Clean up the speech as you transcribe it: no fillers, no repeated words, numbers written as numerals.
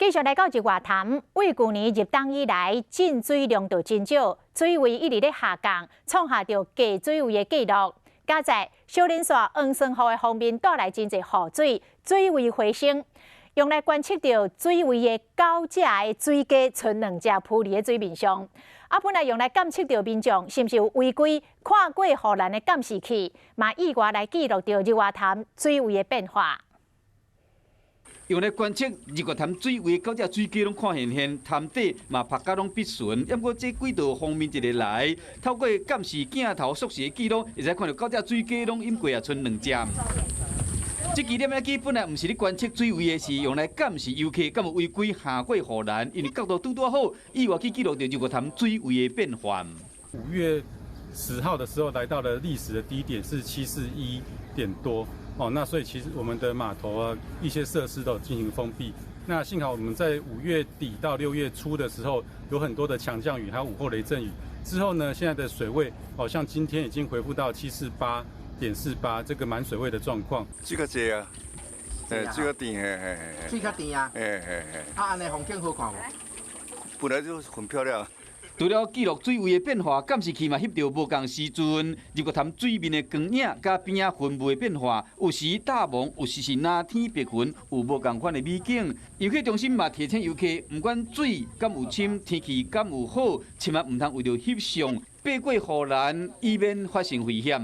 繼續來到日月潭，對舊年入冬以來，進水量就真少，水位一直咧下降，創下著低水位的紀錄。佳哉小林線黃山湖的鋒面帶來真濟雨水，水位回升，用來觀測著水位的九隻的水雞，賰兩隻浮佇水面上。啊，本來用來監測著民眾是毋是有違規跨過護欄的監視器，嘛意外來記錄著日月潭水位的變化。用來觀測日月潭水位，九隻水雞攏看現現，潭底嘛曝甲攏必純。毋過這幾道鋒面一个來，透過監視鏡頭縮時的記錄，會使看著九隻水雞攏淹過啊，賰兩隻。這支攝影機本來毋是咧觀測水位的，是用來監視遊客敢有違規跨過護欄，因為角度拄拄好，意外去記錄著日月潭水位的變化。 5月10號的時候，來到了歷史的低點，是741點多。哦，那所以其實我們的碼頭啊，一些設施都進行封閉。那幸好我們在5月底到6月初的時候，有很多的強降雨，還有午後雷陣雨。之後呢，現在的水位，好像今天已經恢復到748.48這個滿水位的狀況。水較濟啊，誒，水較甜，嘿嘿嘿。水較甜啊。嘿嘿嘿。啊，按呢風景好看無？本來就很漂亮。除了記錄水位的變化，監視器嘛翕著無仝時陣，日月潭水面的光影佮邊仔雲霧的變化，有時罩霧，有時是藍天白雲，有無仝款的美景。遊客中心嘛提醒遊客，毋管水敢有深，天氣敢有好，千萬毋通為著翕相，爬過護欄，以免發生危險。